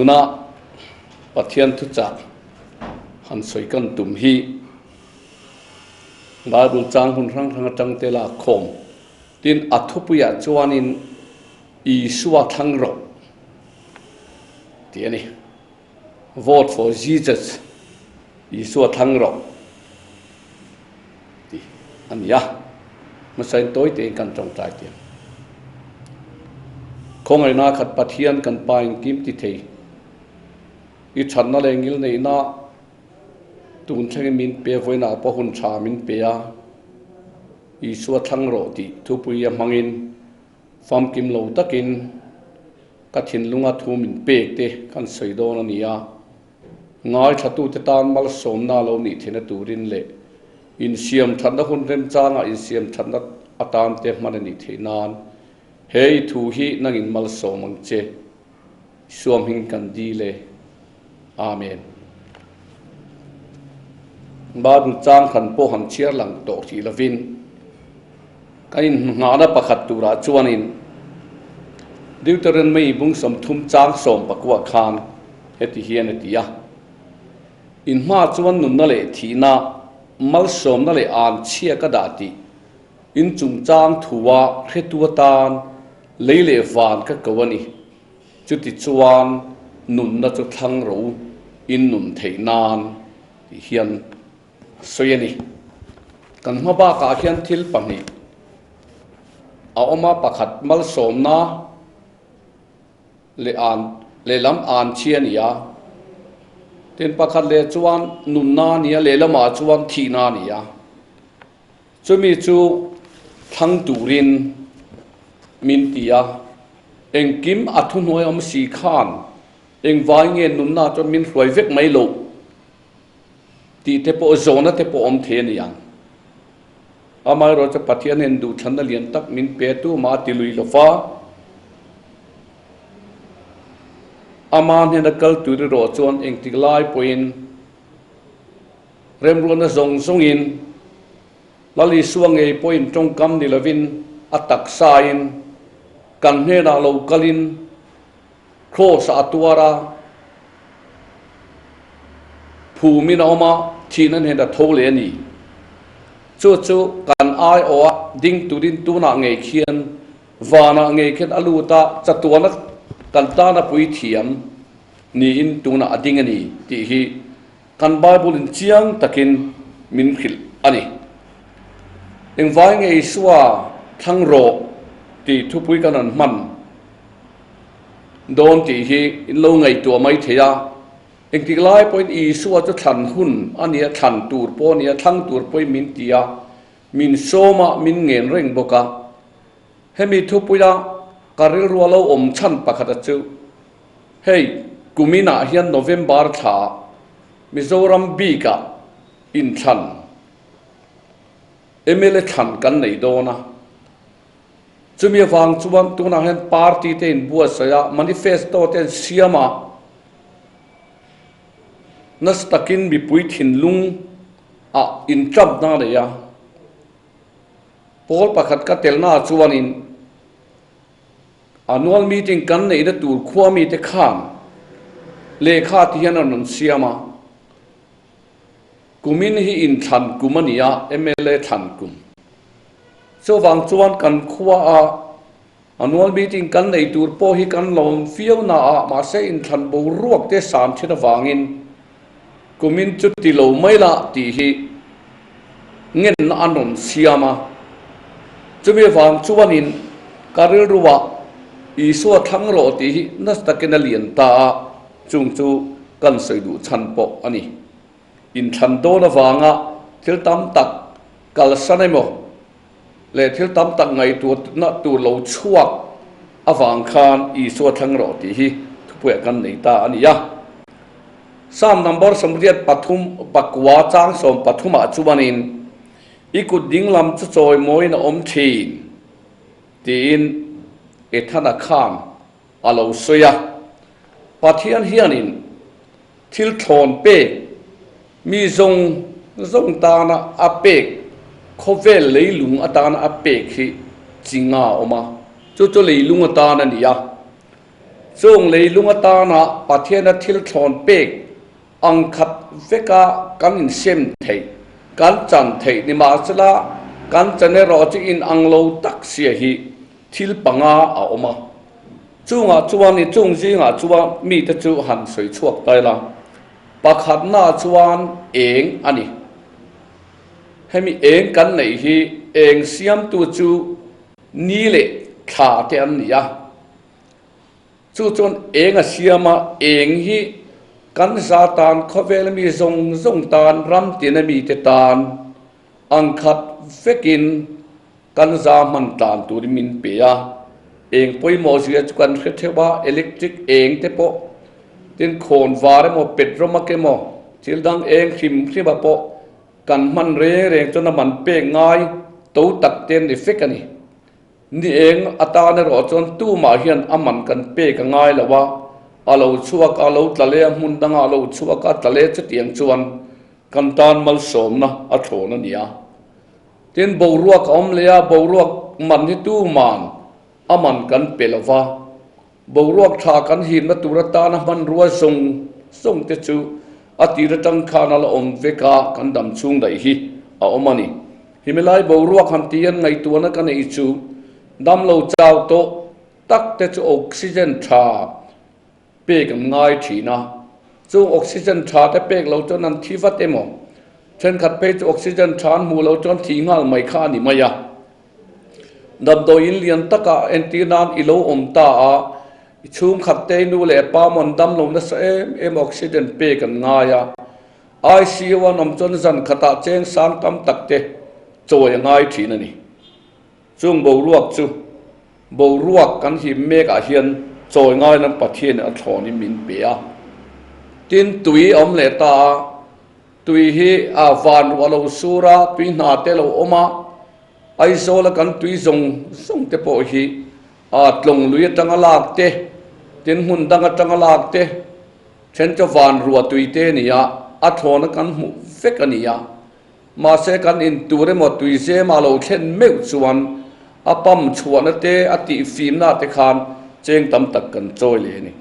Tuna Pathian thuchah han sawi kan tum hi Bible chang hun hrang hrang atang te lak khawm tin a thupuiah chuanin Isua thlang rawh tih a ni. Vote for Jesus, Isua thlang rawh tih a ni a. Hmasain tawi tein kan tawngtai tih ang. Khawngaihna khat Pathian kan Pa engkim ti thei. I thatna leh ngilneihna tun thlengin min pe vawiinah pawh hun tha min pe a, Isua thlang rawh tih thupui a hmangin Famkim lo takin ka thinlunga thu min pek te kan sawi dawn a ni a, ngaithlatute tan malsawmna lo nih theihna turin leh insiam thatna hun remchanga insiam thatna atan te hman a nih theih nan he i thu hi nangin malsawm ang che. Isua hming kan dil e. Amen. Bible chang khan pawh han chhiar lang tawh hrih lovin kan inhnghahna pakhat turah chuanin Deuteronomy bung 30 chang 19 khan heti hian a ti a, In hma chuan nunna leh thihna, malsawmna leh anchhia ka dah tih in chungchang thua hretu atan lei leh van ka ko a ni. Chuti chuan nunna chu thlang ro in nun theih nan tih hian a sawi a ni. Kan hma bakah hian thil pahnih a awm a, pakhat malsawmna leh an lehlam an thi a ni a, tin pakhat leh chuan nunna a ni a, lehlamah chuan thihna a ni a. Chumi chu thlang turin min ti a, engkim a thuhnuai awm si khan engvai nge nunna chuan min hruai vek mai loh tih te pawh zawhna te pawh awm thei a ni ang. Amaherawhchu Pathian hian duhthlanna lian tak min pe tu mah a ti lui lo va, ama hnena kal tur erawh chuan engtik lai pawhin Remruatna zawng zawngin Lal Isua ngei pawhin tawngkam ni lovin a taksain kan hnenah lo kalin Kraws-ah a tuar a, phumin a awm a, thihna hnen a tho leh a ni. Chu chu kan aiawha ding turin tunah ngei khian vanah ngei khian a lut a, chatuana kan tana puithiam niin tunah a ding a ni tih hi Kan Bible in chiang takin min hrilh a ni. Engvai nge Isua thlang rawh tih thupui kan han hman dawn tih hi in lo ngaihtuah mai thei a. Engtik lai pawhin Isua chu thlan hun a nia, thlan tur pawh a nia, thlang tur pawhin min ti a, min sawm a, min ngen reng bawk a. Hemi thupuia ka rilru a lo awm chhan pakhata chu Hei, kuminah hian November thla Mizoram bikah inthlan, mla thlan kan nei dawn a. Chumi avang chuan tunah hian party te inbuatsaih a, manifesto te an siam a, nasa takin mipui thinlung ah inṭamna a nei a. Pawl pakhat ka telnaah chuanin Annual meeting kan neihna tur khua mite khan lehkha ti hian an rawn siam a, kumin hi inthlan kum a ni a, mla thlan kum. Chuvang chuan kan khua a annual meeting kan neih tur pawh hi kan lawm viau na a, mahse inthlan boruak te san thin avangin kumin chu ti lo mai la tih hi ngenna an rawn siam a. Chumi avang chuanin ka rilruah Isua thlang rawh tih hi nasa takin a lian ta a, chung chu kan sawi duh chhan pawh a ni. Inthlan dawn avanga thil tam tak kalsan emaw leh thil tam tak ngaihtuahna tur lo chhuak avang khan Isua thlang rawh tih hi thupuiah kan nei ta a ni a. Psalm number 83 pakua chang 13 ah chuanin I kut dinglam chu chawimawiin a awm thin, tiin Ethana khan a lo sawi a. Pathian hianin thil thlawn pek mi zawng zawng tana a pek, khawvel leilung atana a pek hi chi nga a awm a, chu chu leilung atan a ni a. Chung leilung atana Pathiana thil thlawn pek ang khat veka kan insem theih, kan chan theih nimahsela kan chan erawh chu inang lo tak sia hi thil panga a awm a. Chungah chuan i chung zingah chuan mite chu han sawi chhuak ta ila, pakhatna chuan eng a ni. Hemi eng kan neih hi eng siamtu chu ni leh thla te an ni a. Chu chuan eng a siam a, eng hi kan za tan, khawvel mi zawng zawng tan, ram tina mite tan ang khat vekin kan za hman tlan turin min pe a. Eng pawimawh zia chu kan hre theuh a, electric eng te pawh, tin khawn var emaw, petromak emaw, thil dang eng hrim hrim a pawh kan hman reng reng chuan a man pek ngai to tak te an ni fek a ni. Ni eng atan erawh chuan tumah hian a man kan pek a ngai lo a, a lo chhuak a, a lo tla leh a, hmun dangah a lo chhuak a, tla leh chutiang chuan kan tan malsawmna a thlawn a ni a. Tin, boruak a awm leh a, boruak man hi tuman a man kan pe lo va, boruak tha kan himna tur atana hmanrua zawng zawng te chu a tir atang khan a la awm vek a, kan dam chhung daih hi a awm a ni. Himilai boruak han ti hian ngaihtuahna ka neih chu damlo chau tawh tak te chu oxygen tha pek an ngai thin a, chung oxygen tha te pek lo chuan an thi vat emaw? Thenkhat phei chu oxygen tha an hmuh loh chuan thih nghal mai kha a ni mai a. Damdawiin lian takah entir nan i lo awm ta a, i chhungkhat te i nu leh pa maw an dam lo nasa em em oxygen pek an ngai a, ICU an awm chuan zan khatah cheng sang tam tak te chawi a ngai thin a ni. Chung boruak chu boruak kan him mek ah hian chawi ngai lam Pathian a thlawn in min pe a. Tin tui a awm leh ta a, tui hi a van ruah lo sur a, tui hna te lo awm a, Aizawl a kan tui zawng zawng te pawh hi a tlawng lui atanga lak te, tin hmun dang atanga lak te, then chu van ruah tui te a ni a, a thlawn a kan hmuh vek a ni a. Mahse kan in tur emaw tui zema lo thlen meuh chuan a pump chhuahna te a tih fimna te khan cheng tam tak kan chawi leh a ni.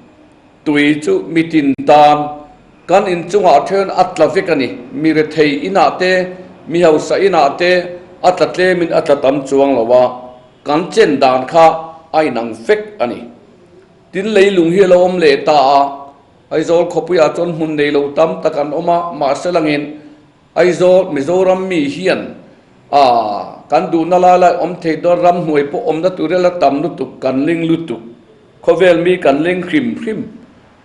Tui chu mitin tan kan in chungah then a tla vek a ni. Mi rethei inah te, mi hausa inah te a tla tlemin a tla tam chuang lo a, kan chen dan kha a inang vek a ni. Tin leilung hi a lo awm leh ta a, Aizawl khawpuiah chuan hmun nei lo tam tak an awm a, mahse langin Aizawl, Mizoram mi hian a kan duhna lai lai awm thei dawn ramhnuai pawh awmna tur ila tam lutuk, kan ling lutuk. Khawvel mi kan ling hrim hrim.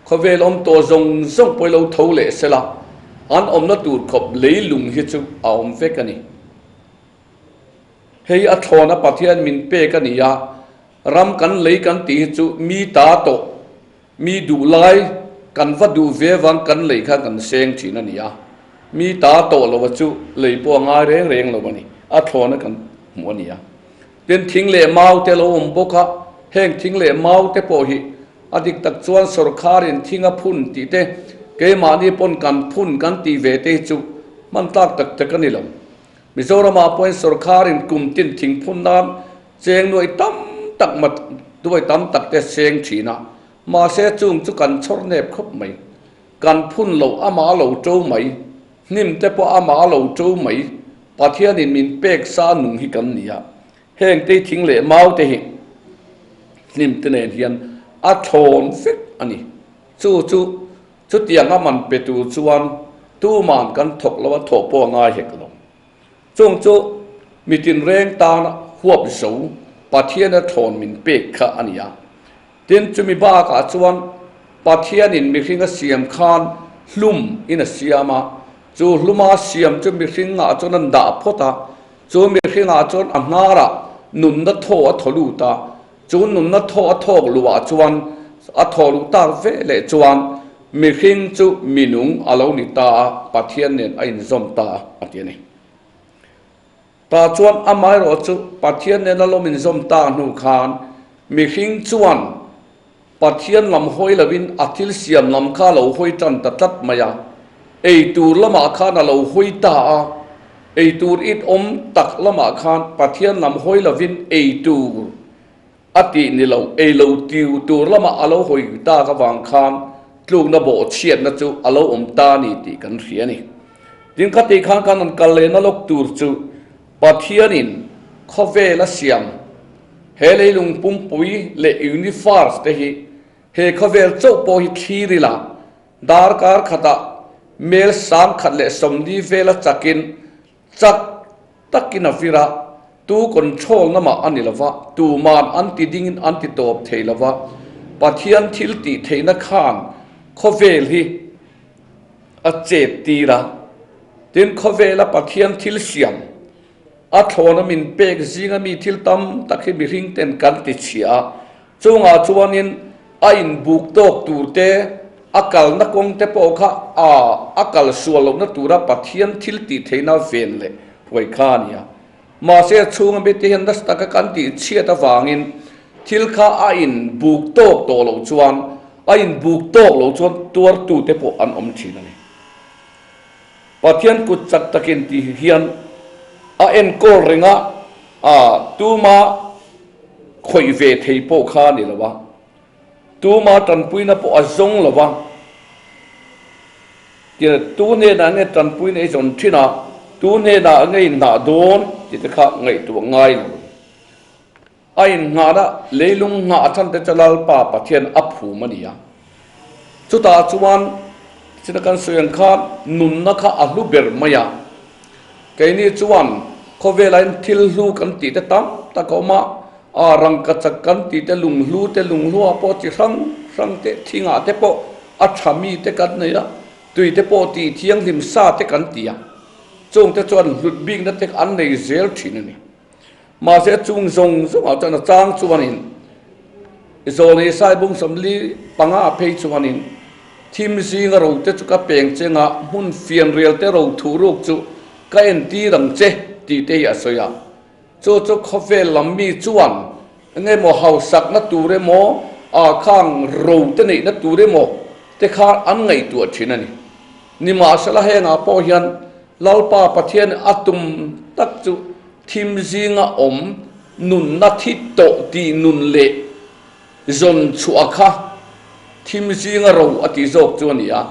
Khawvel awm tawh zawng zawng pawh ilo tho leh sela, an awmna tur khawp leilung hi chu a awm vek a ni. Hei a thlawna Pathian min pek a ni a, ram kan lei kan tih hi chu mi ta tawh Mi duh lai kan va duh ve vang kan lei kha kan seng thin a ni a, mi ta tawh lo a chu lei pawh a ngai reng reng lo a ni, a thlawna kan hmuh a ni a. Tin thing leh mau te lo awm bawk a, heng thing leh mau te pawh hi a dik tak chuan sawrkharin thing a phun tih te, keimahni pawn kan phun kan tih ve te hi chu hman tlak tak tak a ni lo. Mizoramah pawhin sawrkharin kum tin thing phun nan Cheng nuai tam tak mat duai tam tak te seng thin a, mahse chung chu kan chhawr nep khawp mai. Kan phun loh amah a lo to mai, hnim te pawh amah a lo to mai, Pathianin min pek sa nung hi kan ni a, heng te thing leh mau te hi hnim te nen hian a thlawn vek a ni. Chu chu chutiang a man pe tur chuan tuman kan thawk lo a, thawh pawh a ngai hek lo. Chung chu mi tinreng tan huap zo Pathiana thlawn min pek kha a ni a. Tin, chumi bakah chuan Pathianin mihring a siam khan hlum in a siam a, chu hluma siam chu mihringah chuan an dah phawt a, chu mihringah chuan a hnarah nunna thaw a thaw lut a, chu nunna thaw a thawk luhah chuan a thaw luh tak ve leh chuan Mihring chu minung a lo ni ta a, Pathian nen a inzawm ta a, a ti a ni. Tah chuan amaherawh chu Pathian nen a lawm inzawm ta hnu khan mihring chuan Pathian lam hawi loin a thil siam lam kha a lo hawi tan ta tlat mai a, ei tur lamah khan a lo hawi ta a, ei tur it awm tak lamah khan Pathian lam hawi loin ei tur. A tih ni lo, ei lo tiu tur lama a lo hawi tak avang khan tlukna bawhchhiatna chu a lo awm ta a ni tih kan hria a ni. Tin, khatih khan kan rawn kal lehna lawk tur chu Pathianin khawvel a siam he leilung pumpui leh universe te hi he khawvel chauh pawh hi thlir ila darkar khatah mel 1120 vela chakin Chak takin a vir a, tu control na mah a ni lova, tuman an ti dingin an ti tawp thei lova, Pathian thil tih theihna khan khawvel hi a chet tir a, tin khawvela Pathian thil siam a thlawna min pek zinga mi thil tam tak hi mihring ten kan ti chhia a, Chungah chuanin a inbuk tawk tur te, a kalna kawng te pawh kha a a kal sual lohna tura Pathian thil tih theihna ven leh huai kha a ni a. Mahse a chhunga mite hian nasa taka kan tih chhiat avangin thil kha a inbuk tawk tawh loh chuan a inbuk tawk loh chuan tuartute pawh an awm thin a ni. Pathian kut chak takin tih hian a enkawl reng a, a tuma khawih ve thei pawh kha a ni lo a, tuma tanpuina pawh a zawng lo a, tia tu hnenah nge tanpuina i zawn thin a, tu hnenah nge i hnah dawn tih te kha ngaihtuah ngai lo. A inngahna leilung nghah atang te chu Lalpa Pathian a phum a ni a. Chutah chuan china kan sawi ang khan nunna kha a hlu ber mai a. Keini chuan khawvelah hian thil hlu kan tih te tam tak a awm a, a rangkachak kan tih te, lunghlu te, lunghlua pawh chi hrang hrang te, thingah te pawh a tha mi te kan nei a, tui te pawh tih thianghlim sa te kan ti a. Chungte chuan hlut bikna te an nei zel thin a ni. Mahse chung zawng zawngah chuan a chang chuanin Zawlei Saibung 45 phei chuanin thim zinga ro te chu ka peng cheng a, hmun fianrial te ro thuh ruk chu ka entir ang che tih te hi a sawi a. Chu chu khawvel lam mi chuan eng emaw hausakna tur emaw, ah khang ro te neihna tur emaw te kha an ngaihtuah thin a ni. Nimahsela hengah pawh hian Lalpa Pathian a tum tak chu thim zinga awm nunna thi tawh tih nun leh zawn chhuah kha thim zinga ro a tih zawk chu a ni a.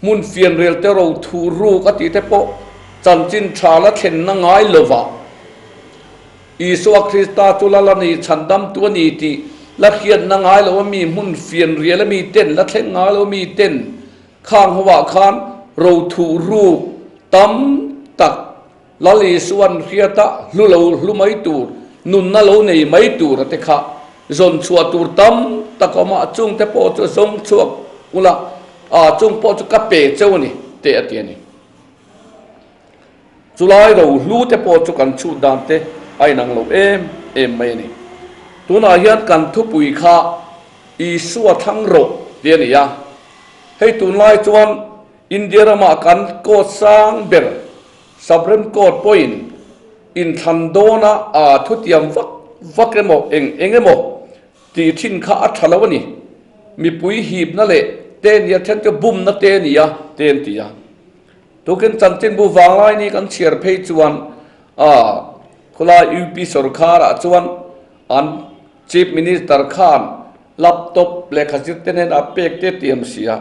Hmun fianrial te ro thuh ruk a tih te pawh chanchin tha la thlenna ngai lovah Isua Krista chu Lal a ni, chhandamtu a ni tih la hriatna ngai lo a mi hmun fianrial a mi ten la thleng ngai lo a mi ten Khang hovah khan rothuh ruk tam tak Lal Isua'n hriata hlu lo hlu mai tur, nunna lo nei mai tur a te kha zawn chhuah tur tam tak a awm a, chung te pawh chu zawng chhuak ula, a chung pawh chu ka pe cheu a ni teh a ti a ni. Chulai rohlu te pawh chu kan chhut dan te a inang lo em em mai a ni. Tunah hian kan thupui kha Isua thlang rawh tih a ni a. Hei tunlai chuan India ramah kan court sang ber Supreme Court pawhin inthlan dawna aa thutiam vak vak emaw eng eng emaw tih thin kha a tha lo a ni. Mipui hipna leh te nia then chu bumna te nia te an ti a. Tukin chanchinbu vanglai ni kan chhiar phei chuan aa khawlai UP sorkharah chuan an Chief Minister khan laptop lehkha zir te hnenah pek te tiam si a,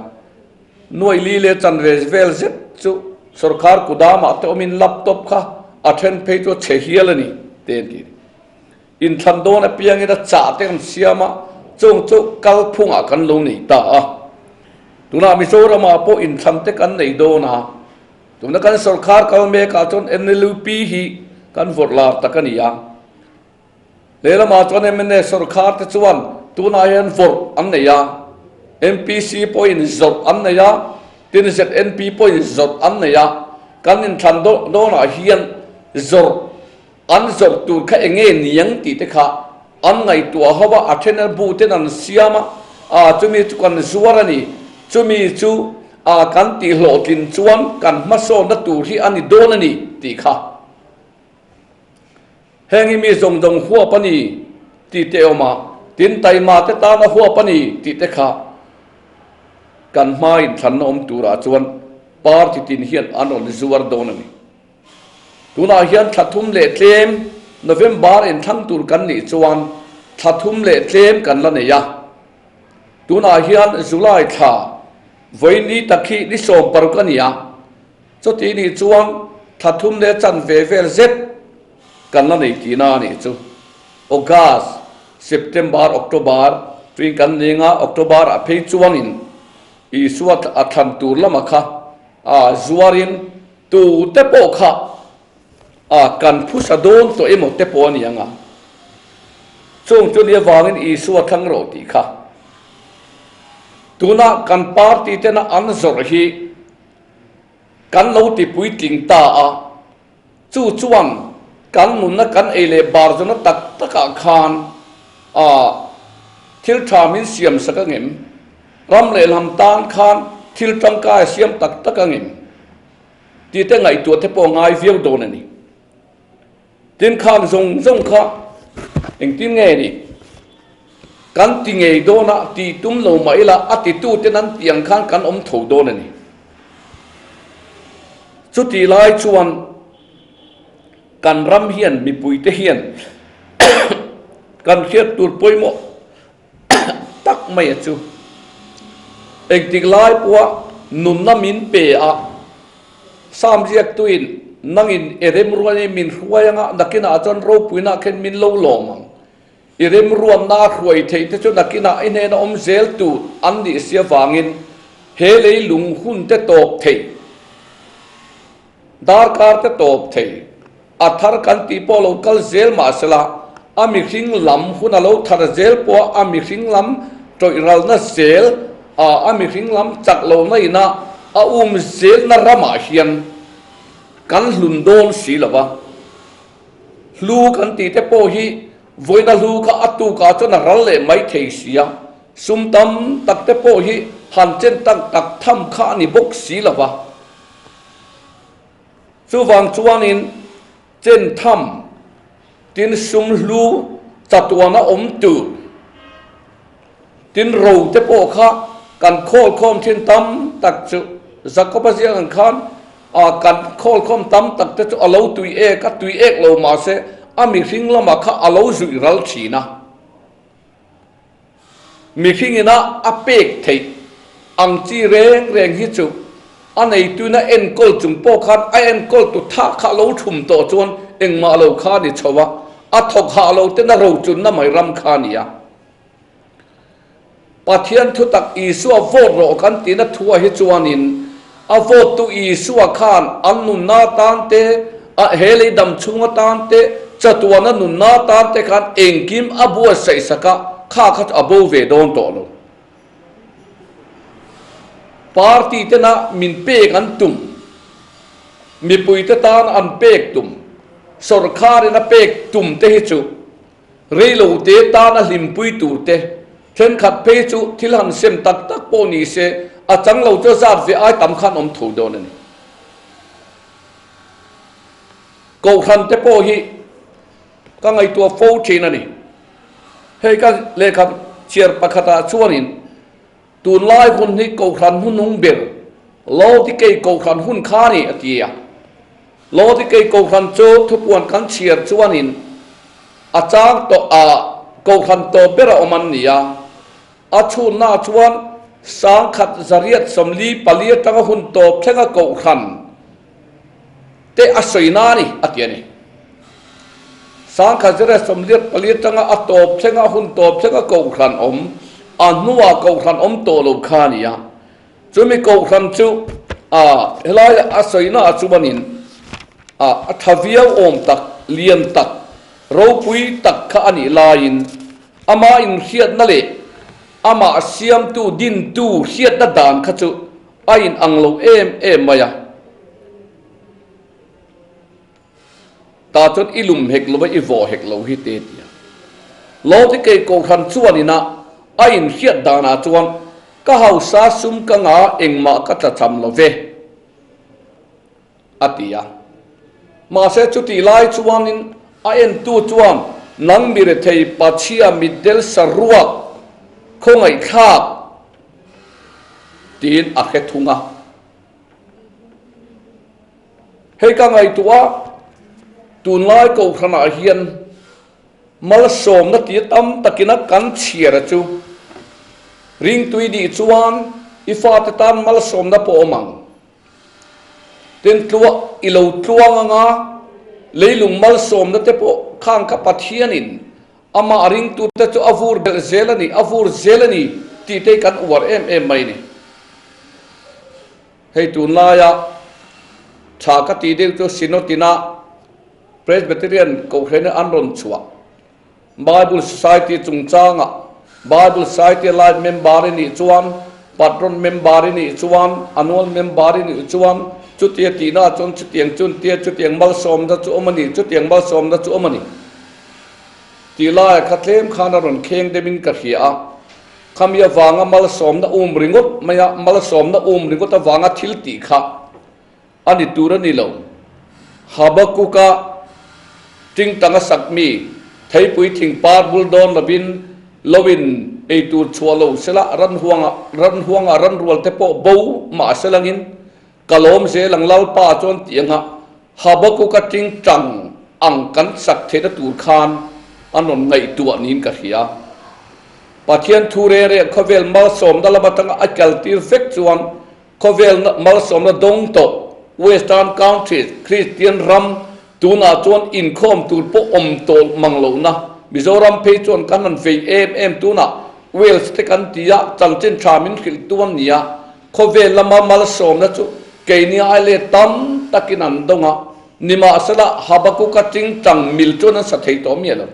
nuai li leh chanve vel zet chu sorkar kudamah te awmin laptop kha a then phei chu a chhe hial a ni te an ti. Inthlan dawn apiangin a chah te kan siam a, chung chu kalphungah kan lo nei ta a. Tunah Mizoramah pawh inthlan te kan nei dawn a, tuna kan sorkar kal mekah chuan NLUP hi kan vawrh lar tak a ni a. Lehlamah chuan mna sorkar te chuan tunah hian vawrh an nei a, MPC pawhin zawrh an nei a, tin ZNP pawhin zawrh an nei a, kan inthlan dawnah hian zawrh an zawrh tur kha eng nge niang tih te kha an ngaihtuah ho a, a then a bu ten an siam a, aa chumi chu kan zuar a ni, chumi chu aa kan tih hlawhtlin chuan kan hmasawnna tur hi a ni dawn a ni tih kha. Heng hi mi zawng zawng huap a ni tih te awm a, tin taima te tana huap a ni tih te kha kan hma inthlanna awm turah chuan party tin hian an rawn zuar dawn a ni. Tunah hian thla thum leh tlem November inthlang tur kan nih chuan. thla thum leh tlem kan la nei a. Tunah hian July thla vawi ni tak hi ni 16 a ni a, chuti nih chuan thla thum leh chanve vel zet kan la nei tihna a nih chu. August, September, October tuin kan ning a, October ah phei chuangin Isua a thlan tur lama kha a zuarin tute pawh kha a kan phusa dawn tawh emaw te pawh a ni ang a. Chung chu ni avangin Isua thlang rawh tih kha tuna kan party tena an zawrh hi kan lo ti puitling ta a, chu chuan kan nunna kan ei leh bar zawna tak takah khan a thil tha min siam sak angem? Ram leh lam tan khan thil tangkai a siam tak tak angem? Tih te ngaihtuah te pawh a ngai viau dawn a ni. Tin khang zawng zawng kha engtin nge ni? Kan ti ngei dawn a, tih tum lo mah ila a titu ten an tih ang khan kan awm tho dawn a ni. Chutih lai chuan kan ram hian mipui te hian kan hriat tur pawimawh tak mai a chu. Engtik lai pawha nunna min pe a, Sam ziaktuin nangin i remruain min hruai anga nakinah chuan ropuina khen min lo lawm ang. I remruanna a hruai theih te chu nakinah i hnena awm zel tur an nih si avangin he leilung hun te tawp thei, darkar te tawp thei, a thar kan tih pawh lo kal zel mah sela a mihring lam hun a lo thar zel pawh a mihring lam tawih ralna zel a, a mihring lam chak lohna ina a um zelna ramah hian kan hlun dawn si lo va. Hlu kan tih te pawh hi vawiina hlu kha a tukah chuan a ral leh mai thei si a, sum tam tak te pawh hi han chen tak tak tham kha a ni bawk si lo va. Chuvang chuanin chen tham tin sum hlu chatuana awm tur tin ro te pawh kha kan khawl khawm thin tam tak chu Jakob-a ziak ang khan a kan khawl khawm tam tak te chu a lo tui ek a, tui ek lo mahse a mihring lamah kha a lo zuih ral thin a. Mihring ina a pek theih ang chi reng reng hi chu a neituina enkawl chung pawh khan a enkawl tu thah kha a lo thum tawh chuan engmah lo kha a ni chho a, a thawk hah lo ten a rochunna mai ram kha a ni a. Pathian thutak Isua vote rawh kan tihna thuah hi chuanin a vote tu Isua khan an nunna tan te, a he lei dam chhung atan te, chatuana nunna tan te khan engkim a buatsaih sak a, kha kha chu a bo ve dawn tawh lo. Party tena min pek an tum, mipuite tan an pek tum, sawrkharin a pek tum te hi chu Reilo te tana hlimpui tur te, thenkhat phei chu thil han sem tak tak pawh ni se, a chang lo chu zat ve ai tam khan awm tho dawn a ni. Kohhran te pawh hi ka ngaihtuah fo thin a ni. Hei ka lehkha chhiar pakhatah chuanin Tunlai hun hi Kohhran hnuhnung ber Laodikei Kohhran hun kha a ni, a ti a. Laodikei Kohhran chu thupuan kan chhiar chuanin a chang tawh a, Kohhran tawp ber a awm an ni a. A chhunnaah chuan 1000 144 atanga hun tawp thlenga Kohhran te a sawi na a ni, a ti a ni. 1084 atanga a tawp thlenga hun tawp thlenga Kohhran awm, a hnuah Kohhran awm tawh lo kha a ni a. Chumi Kohhran chu a helaia a sawina chuanin a a tha viau awm tak, lian tak, ropui tak kha a nih laiin ama inhriatna leh amah siamtu dintu hriatna dan kha chu a inang lo em em mai a. Ta chuan i lum hek lo va, i vawh hek lo hi te tia. Lawtikei Kohhran chuan ina a inhriat danah chuan ka hausa sum ka nga engmah ka tlachham lo ve, a ti a. Mahse chutih lai chuanin a entu chuan nang mi rethei pachhia mitdel saruak khawngaihthlak tiin a hre thung a. Hei ka ngaihtuah a, tunlai Kohhranah hian. Malsawmna tia tam takin a kan chhiar a chu. Ringtui nih chuan i fate tan malsawmna pawh awm ang. Tin tluah i lo tluang anga leilung malsawmna te pawh khang kha Pathianin amah ringtute chu a vur belh zel a ni, a vur zel a ni tih te hi kan uar em em mai a ni. Hei tunlaia tha ka tih deuh chu Synod-ina Presbyterian Kohhran an rawn chhuah Bible Society chungchangah Bible Society Life member i nih chuan, Patron member i nih chuan, Annual member i nih chuan, chutia tihna chuan chutiang chu tia chutiang malsawmna chu awm a ni, chutiang malsawmna chu awm a ni tih laia kha tlem khan a rawn kheng deuhin ka hria a. Khami avanga malsawmna um ringawt maia malsawmna um ringawt avanga thil tih kha A ni tur a ni lo. Habakkuk-a tingtang a sak mi, theipui thing par bul dawn lovin loin ei tur chhuah lo sela ranhuanga ranhuanga ranrual te pawh bo mah selangin ka lawm zel ang Lalpa chuan tih anga Habakkuk-a tingtang ang kan sak theihna tur khan an rawn ngaihtuah niin ka hria. Pathian thu reng reng khawvel malsawmna lam atanga a kaltir vek chuan Khawvel malsawmna dawng tawh Western countries Kristian ram tunah chuan inkhawm tur pawh awm tawh mang lohna Mizoram phei chuan kan han vei em em tunah Wales te kan ti a chanchin tha min hrilh tu an nia khawvel lama malsawmna chu keini ai let tam takin an dawng a nimahsela Habakuka tingtang mil chuan an sa thei tawh miah lo.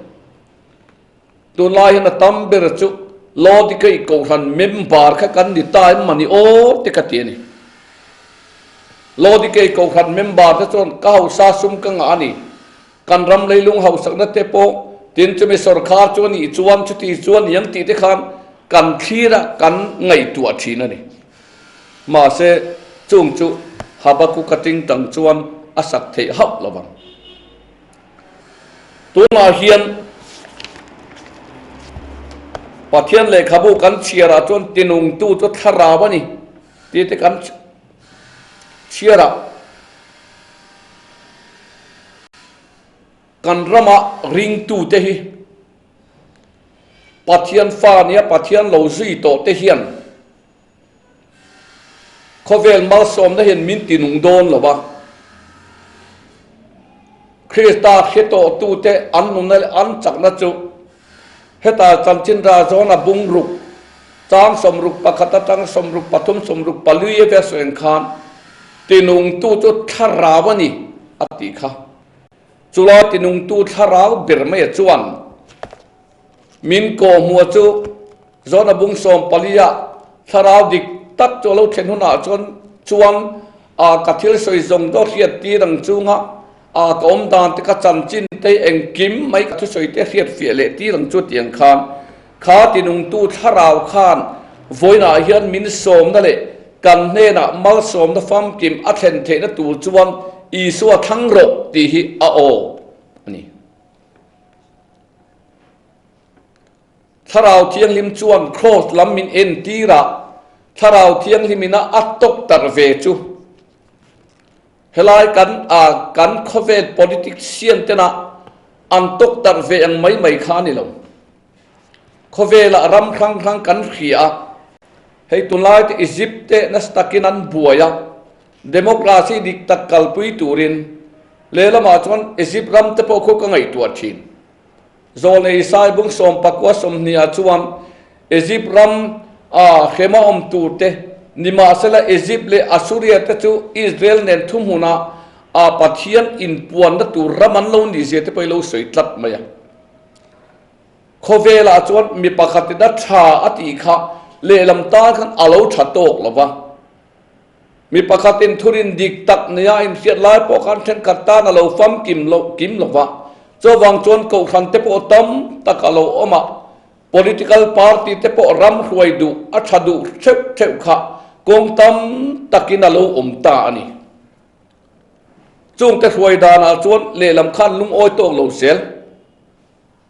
Tunlai hian a tam ber chu Laodikei Kohhran member kha kan ni ta em mani aw te ka ti a ni. Laodikei Kohhran member te chuan ka hausa sum ka ngah a ni. Kan ram leilung hausakna te pawh tin chumi sawrkhar chu a nih chuan chuti chuan niang tih te khan kan thlir a kan ngaihtuah thin a ni. Mahse chung chu Habakuka tingtang chuan a sak theih hauh lo vang. Tunah hian Pathian lehkhabu kan chhiarah chuan tinungtu chu thlarau a ni tih te kan chhiarah kan rama ringtute hi Pathian fa nia Pathian lo zui tawh te hian Khawvel malsawmna hian min tinung dawn lo a, Krista hre tawhtute an nunna leh an chakna chu heta chanchin ra zawna bungruk chang 61 atang 63 44 vel sawi ang khan tinungtu chu thlarau a ni a tih kha. Chulai tinungtu thlarau ber maia chuan Min kawhhmuh chu Zawna bung 14 ah thlarau dik tak chu a lo thlen hunah chuan chuan a ka thil sawi zawng zawng hriat tir ang chunga a ka awm dan te ka chanchin te engkim mai ka thusawi te hriat fiah leh tir ang chu tiang khan kha tinungtu thlarau khan vawiinah hian min sawmna leh kan hnenah malsawmna famkim a thlen theihna tur chuan Isua thlang rawh tih hi a aw a ni. Thlarau Thianghlim chuan Kraws lam min entir a, Thlarau Thianghlimina a tawk tarh ve chu. Helai kan a kan khawvel politician tena an tawk tarh ve ang mai mai kha a ni lo. Khawvelah ram hrang hrang kan hria a, hei tunlai te Egypt te nasa takin an buai a, democracy dik tak kalpui turin lehlamah chuan Egypt ram te pawh khu ka ngaihtuah thin. Zawlnei Isai bung sawmpakua sawmhniah chuan Egypt ram a hrema awm tur te, nimahsela Egypt leh Assuria te chu Israel nen thuhmuna a Pathian inpuanna tur ram an lo nih zia te pawh i lo sawi tlat mai a. Khawvelah chuan mi pakhatin a tha a tih kha lehlam tan khan a lo tha tawk lo va. Mi pakhatin thurin dik tak nia inhriat lai pawh khan thenkhat tan a lo famkim loh kim lo va, chuvang chuan kohhran te pawh tam tak a lo awm a, political party te pawh ram hruai duh a tha duh theuh theuh kha kawng tam takin a lo awm ta a ni. Chungte hruai danah chuan lehlam khan lungawi tawk lo zel.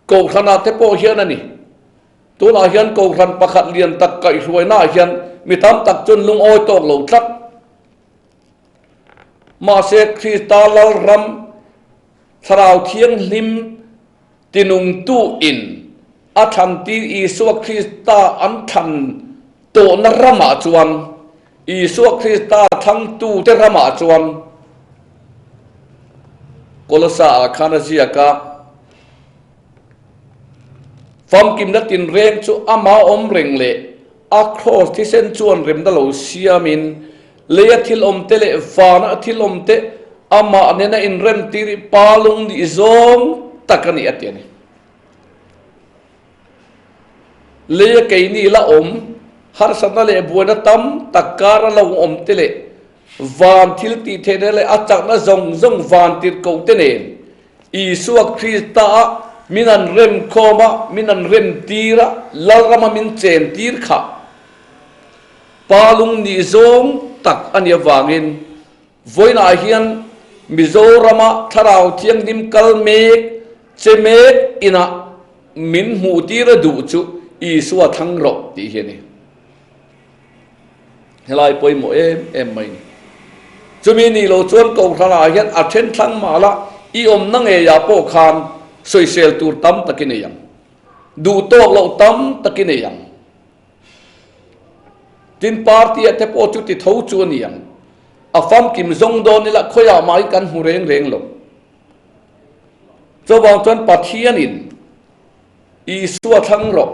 Kohhranah te pawh hian a ni. Tunah hian kohhran pakhat lian tak kaihhruainaah hian mi tam tak chuan lungawi tawk lo tlat. Mahse, Krista Lalram Thlarau Thianghlim. Tinungtu in a thlan tir Isua Krista an thlan tawhna ramah chuan, Isua Krista thlangtute ramah chuan Kolosa ah khan a ziak a, Famkimna tinreng chu ama awm reng leh a kraws thisen chuan remna lo siamin leia thil awmte leh vana thil awmte amah nena inremtir i pa lung nih zawng tak a ni a ti a ni. Leia keini la awm harsatna leh buaina tam tak kara lo awmte leh van thil tih theihna leh a chakna zawng zawng van tirhkohte nen Isua Krista-a min an remkhawm a, min an remtir a, Lalrama min chentir kha Pa lung nih zawng tak a nih avangin vawiinah hian Mizorama Thlarau Thianghlim kal mek, che mek inah min hmuhtir a duh chu Isua thlang rawh tih hi a ni. Helai pawimawh em em mai ni. Chumi nih loh chuan Kohhranah hian a then thlang mah la i awmna ngeiah pawh khan sawisel tur tam tak i nei ang. Duh tawk loh tam tak i nei ang. Tin party ah te pawh chu ti tho chu a ni ang. A famkim zawng dawn ila khawiah mah hi kan hmu reng reng lo. Chuvang chuan Pathianin Isua thlang rawh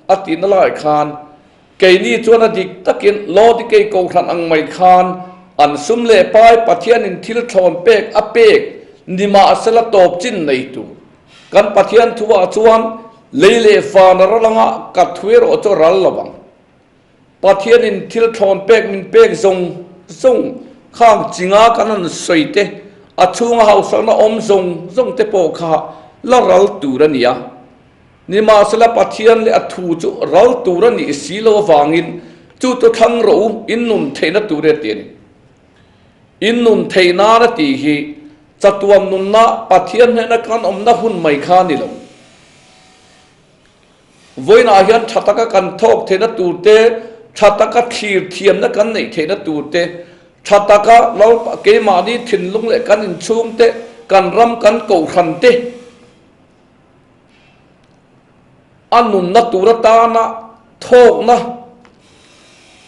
a tihna lai khan keini chuan a dik takin Lodikei Kohhran ang mai khan an sum leh pai Pathianin thil thlawn pek a pek nimahsela tawp chin nei tur Kan Pathian thuah chuan lei leh van a ral anga ka thu erawh chu a ral lo ang. Pathianin thil thlawn pek min pek zawng zawng khang chinga kan han sawi te, a chhunga hausakna awm zawng zawng te pawh kha la ral tur a ni a. Nimahsela Pathian leh a thu chu ral tur a nih si lo avangin chu chu thlang rawh u, in nun theihna tur e ti a ni. In nun theih nan a tih hi chatuan nunna Pathian hnena kan awmna hun mai kha a ni lo. Vawiinah hian tha taka kan thawk theihna tur te, tha taka thlir thiamna kan neih theihna tur te, tha taka Lalpa keimahni thinlung leh kan inchhung te, kan ram kan kohhran te, A nunna tur atana thawkna,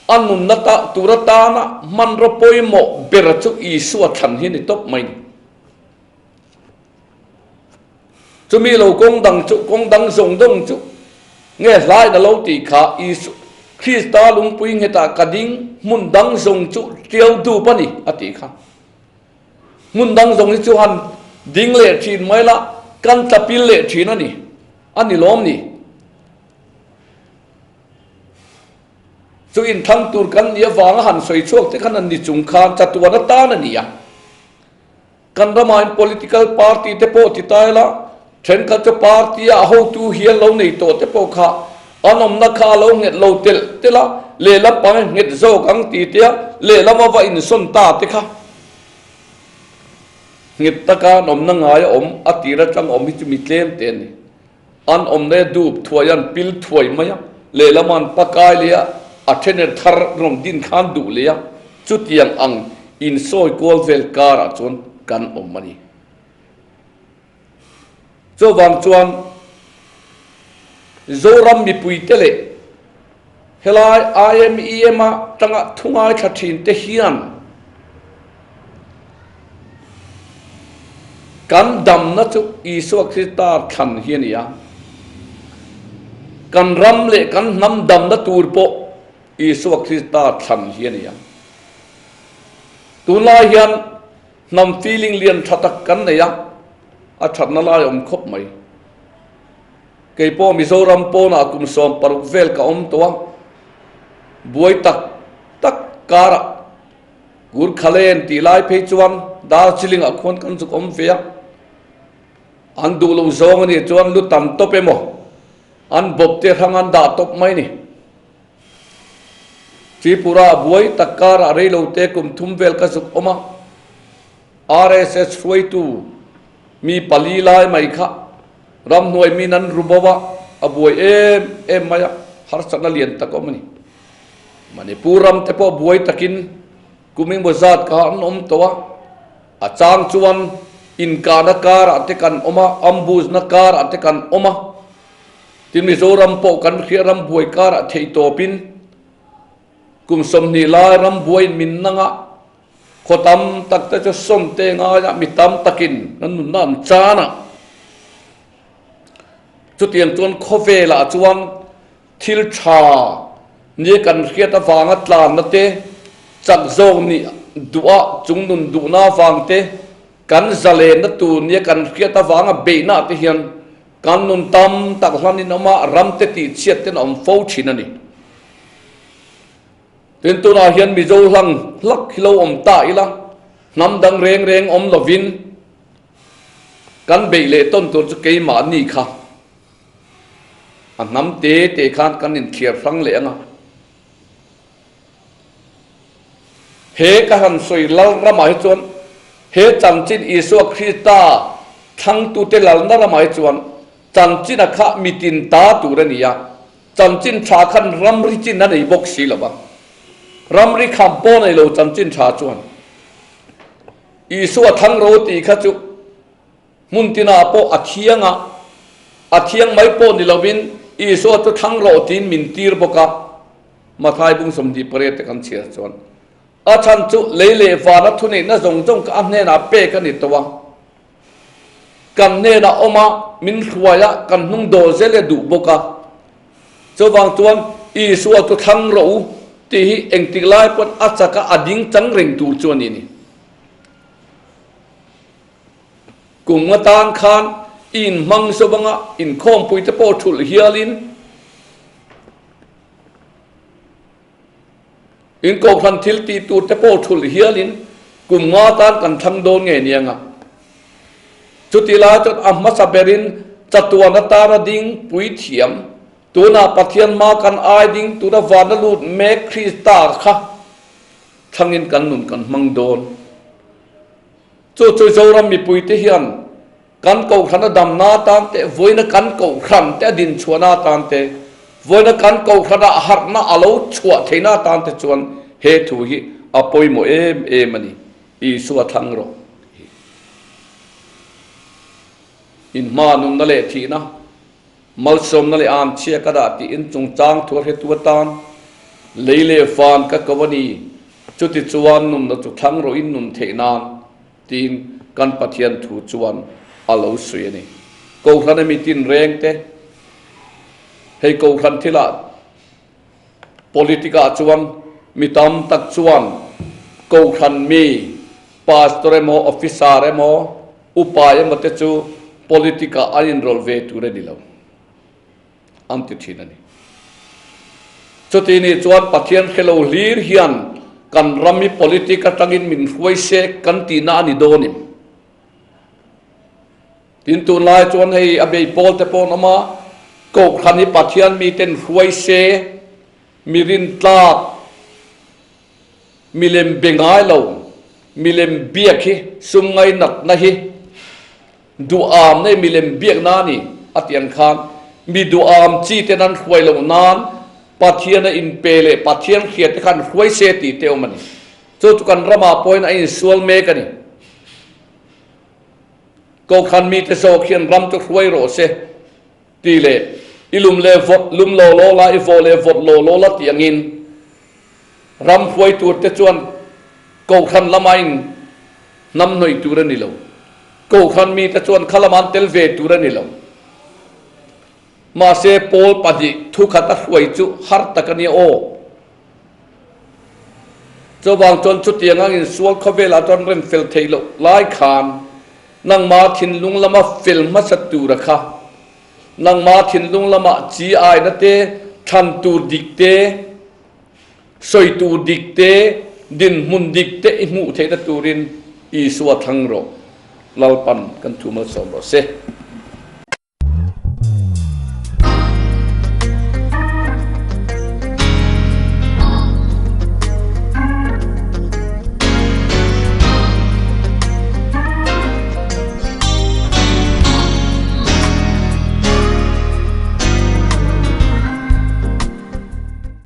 a nunna tur atana hmanraw pawimawh ber chu Isua thlan hi a ni tawp mai ni. Chumi lo kawng dang chu, kawng dang zawng dawng chu nge hlain a lo tih kha Isu, Krista lungpui nghetah ka ding, hmun dang zawng chu tiau dup a ni a tih kha. Hmun dang zawng hi chu han ding leh thin mai la, kan tla pil leh thin a ni, a ni lawm ni. Chu inthlang tur kan nih avanga han sawi chhuak te khan an ni chung khan chatuan atan a ni a. Kan ramain political party te pawh ti ta ila, Thenkhat chu party a hotu hian lo nei tawh te pawh kha an awmna kha a lo nghet lo telh telh a, lehlam pang in nghet zawk ang ti te a, lehlam a va insawn ta te kha nghet taka an awmna ngai a awm a tir atang awm hi chu mi tlem te an ni. An awmna hi dup thuai a, an pil thuai mai a, lehlam an pakai leh a, a thener thar rawn din khan duh leh a, chutiang ang insawi kual vel karah chuan kan awm a ni. Chuvang chuan Zoram mipuite leh helai IMEM a tanga thu ngaithla thin te hian kan damna chu Isua Krista thlan hi a ni a. Kan ram leh kan hnam damna tur pawh Isua Krista thlan hi a ni a. Tunlai hian Hnam feeling lian tha tak kan nei a, a thatna lai a awm khawp mai. Kei pawh Mizoram pawnah kum 16 vel ka awm tawh a, buai tak tak karah Gurkhalen tih lai phei chuan Darjeeling ah khuan kan zuk awm ve a, an duh loh zawng a nih chuan lu tam tawp emaw an bawp te hrang an dah tawp mai ni. Tripura buai tak karah reilote kum thum vel ka zuk awm a, RSS hruaitu mi pali lai mai kha ramhnuai min an ru bo a, a buai em em mai a, harsatna lian tak awm a ni. Manipur ram te pawh buai takin kum engmaw zat kha an awm tawh a, a chang chuan. Inkahna karah te kan awm a, ambush-na karah te kan awm a. Tin, Mizoram pawh kan hria rambuai karah theihtawpin kum 20 lai rambuaiin min nang a, khaw tam tak te chu sawn te ngaia mi tam takin an nunna an chan a. Chutiang chuan khawvelah chuan thil tha nia kan hriat avanga tlanna te, chak zawk nih duh a chungnun duhna avang te, kan zalenna tur nia kan hriat avanga beihna te hian kan nun tam tak hlanin awm a, ram te tihchhiat ten a awm fo thin a ni. Tin, tunah hian Mizo hlang hlak hi lo awm ta ila, hnam dang reng reng awm lovin kan beih leh tawn tur chu keimahni kha a hnam te te khan kan inthliar hrang leh ang a. He ka han sawi lal ramah hi chuan he chanchin Isua Krista thlangtute lalna ramah hi chuan chanchin a kha mitin ta tur a ni a, chanchin tha khan ramri chin a nei bawk si lo va. Ramri kham pawh nei lo chanchin tha chuan Isua thlang ro tih kha chu hmun tinah pawh a thiang a, a thiang mai pawh ni lovin Isua chu thlang rawh tiin min tir bawk a, Mathai bung 28 te kan chhiar chuan a chhan chu lei leh vana thuneihna zawng zawng kha a hnenah pek a ni tawh a, kan hnenah awm a, min hruai a, kan hnung dawl zel e duh bawk a. Chuvang chuan Isua chu thlang rawh u tih hi engtik lai pawn a chak a, a ding chang reng tur chu a ni ni. Kum atan khan i inhmang zawk anga inkhawmpui te pawh thulh hialin in kohhran thil tih tur te pawh thulh hialin kum nga tan kan thlang dawn nge ni anga. Chuti lai chuan a hmasa berin chatuan atana ding puithiam, tunah Pathian hma kan ai ding tura vana lut mek Krista kha thlangin kan nun kan hmang dawn. Chu chu Zoram mipuite hian kan kohhran a damna atan te, vawiina kan kohhran te a dinchhuahna atan te, vawiina kan kohhran ah harhna a lo chhuah theihna atan te chuan he thu hi a pawimawh em em a ni. Isua thlang rawh hi. Inhma nunna leh thihna, malsawmna leh amchhia ka dah tih in chungchang thu a hretu atan lei leh van ka ko a ni. Chutichuan nunna chu thlang rawh in nun theih nan tiin kan Pathian thu chuan a lo sawi a ni. Kohhran a mi tinreng te, hei kohhran thilah Politic ah chuan mi tam tak chuan kohhran mi, pastor emaw, officer emaw, upa emaw te chu politic ah an inrawlh ve tur a ni lo an ti thin a ni. Chuti nih chuan Pathian hre lo hlir hian kan ram hi politic atangin min hruai se kan tihna a ni dawn em? Tin, tunlai chuan hei a bei pawl te pawh an awm a, Kohhran hi Pathian miten hruai se, mi rintlak, milem be ngai lo, milem biak hi sum ngainatna hi duham nei milem biakna a ni a tih ang khan mi duham chi ten an hruai loh nan Pathian a inpe leh Pathian hria te khan hruai se tih te awm a ni. Chu chu kan ramah pawhin a insual mek a ni. Kohhran mite zawk hian ram chu hruai rawh se tih leh i lum leh vawt lum law law la, i vawh leh vawt law law la tih angin ram hruai tur te chuan kohhran lama in hnam hnawih tur a ni lo. Kohhran mite chuan kha lama an tel ve tur a ni lo. Mahse pawl pahnih thukhat a hruai chu har tak a nia aw. Chuvang chuan chutiang ang insual khawvelah chuan rem fel theih loh lai khan nangma thinlung lama fel hmasa tura kha, nangma thinlung lama chi aina te, thlan tur dik te, sawi tur dik te, dinhmun dik te i hmuh theihna turin Isua thlang rawh. Lalpan kan thu malsawm rawh se.